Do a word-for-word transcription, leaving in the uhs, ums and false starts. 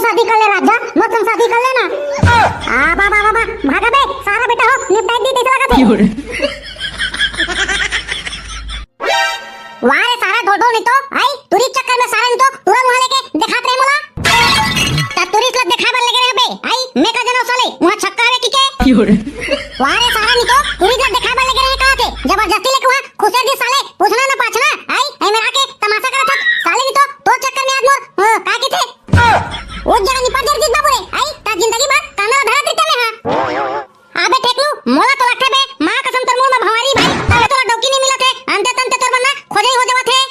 शादी कर ले राजा, मोर संग शादी कर लेना। आ बाबा बाबा, भागा बे, सारा बेटा हो निपटाई दी तइसे लगत हे। वाह रे सारा ढोढो, नहीं तो आई टूरी चक्कर में सारा नहीं तो टूरा मुहा लेके देखात रहे मोला। त टूरी ला देखाय बर लेगे रहे बे, आई मैं का जनव साले उहाँ छक्का हवे कि के। वाह रे सारा नहीं तो टूरी ला देखाय बर लेगे रहे का थे, जबरदस्ती लेके उहाँ खुसेर दी साले, पूछना ना पाछना। आई आई मेरा के तमाशा करत हस साले, नहीं तो तोर चक्कर में आज मोर, अ, का किथे ओ जगह निपट जर जीत बाबू रे, आई त जिंदगी भर कांदा ला धरत रहिते में हा। अबे ठेकलू, मोला तो लगथे बे, माँ कसम तोर मुंह में भंवारी भाई, तबे तोला डौकी नहीं मिलत हे, अंते तंते तोर बन्ना खोजे ही हो जावत हे।